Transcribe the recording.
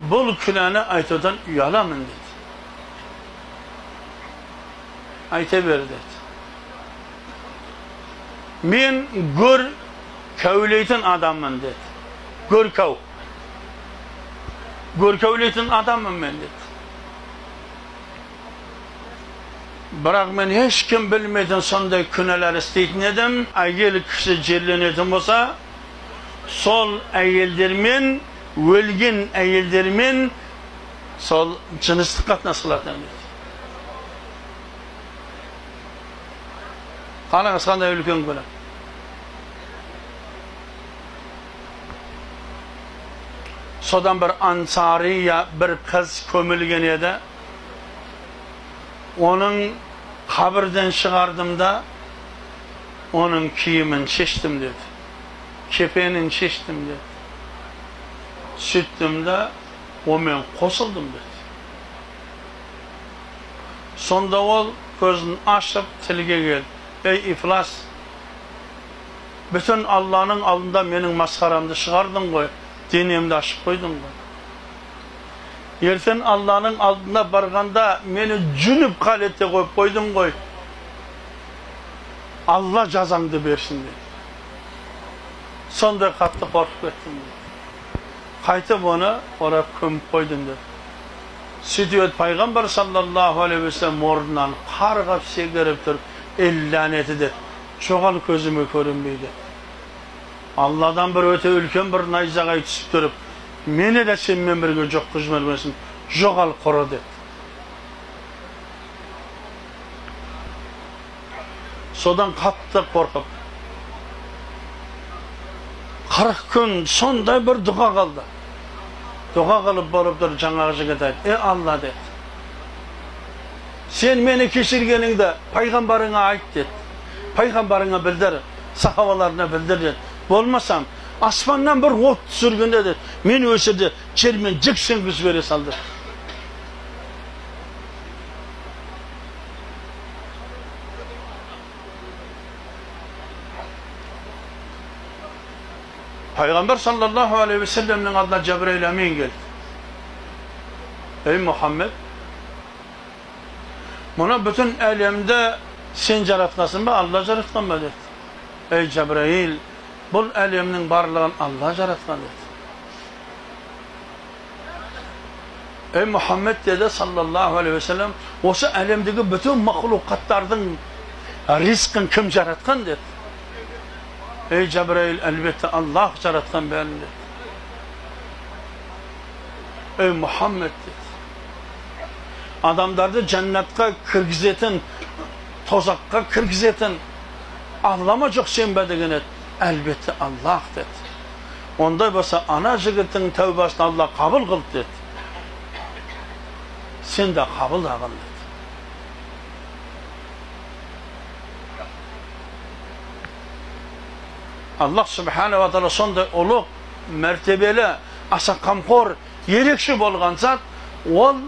Бұл күнәні айтудан ұяламын деді. Айта бер деді. Мен гөр кәулейтін адаммын деді. Гөр кәу. Гөр кәулейтін адаммын мен деді. Бірақ мен ешкім білмейтін сондай күнәлер істейтін едім. Әйел кісі жерленетін болса, сол әйелдермен, өлген әйелдермен сол жыныстық қатынас қылатын деді. Қараңыз, қандай үлкен күнә. Содан бір ансария бір қыз көмілген еді. Оның қабірден шығардым да, оның киімін шештім деді. Кепенін шештім деді. Сөйттім да, онымен қосылдым деді. Сонда ол көзін ашып тілге келді. Ей ифлас, бүтін Алланың алдында менің масқарамды шығардың ғой, денемді ашып қойдың ғой. Ертең Алланың алдына барғанда мені жүніп қалетте қойып қойдың ғой. Алла жазаңды берсін деді. Сондай қатты қорқып кеттім деді. Қайтып оны орап көміп қойдым деді. Сөйтіп пайғамбар саллаллаху алейхи уассалам орнынан қарғап секіріп тұрып, ел ләнеті деді. Жоғал көзіме көрінбейді. Алладан бір өте үлкен бір найзағай түсіп тұрып, мені де сенімен бірге жоқ қылып жібермесін, жоғал құры деді. Содан қатты қорқып, 40 күн сондай бір дұға қылды. Дұға қылып болып тұр, жаңағы жігіт айтты, е Алла деді. Сен мені кешіргеніңді пайғамбарыңа айт деді. Пайғамбарыңа білдір, сахабаларына білдір деді. Болмасам, аспаннан бір от түсіргенде деді, мен өсірде жермен жексен күз бере салды. Пайғамбар саллаллаху алейхи уассаламның алдына Жабраил әмин келді. Ey Muhammed, мұны бүтін әлемді сен жаратқансың ба, Алла жаратқан ба деді. Ey Жабраил, бұл әлемнің барлығын Алла жаратқан деді. Ey Muhammed деді саллаллаху алейхи уассалам, осы әлемдегі бүтін мақлұқаттардың ризқын кім жаратқан деді. Ey Жабраил, әлбетте Аллах жаратқан бәрін деді. Ey Muhammed деді. Адамдарды жәннатқа кіргізетін, тозаққа кіргізетін Алла ма жоқ сен бе деген еді. Әлбетте Аллах деді. Ондай болса ана жігіттің тәубасын Алла қабыл қылды деді. Сен де қабылдағын деді. Аллах Субханала Тағала сондай ұлық, мәртебелі, аса қамқор, ерекше болған зат, ол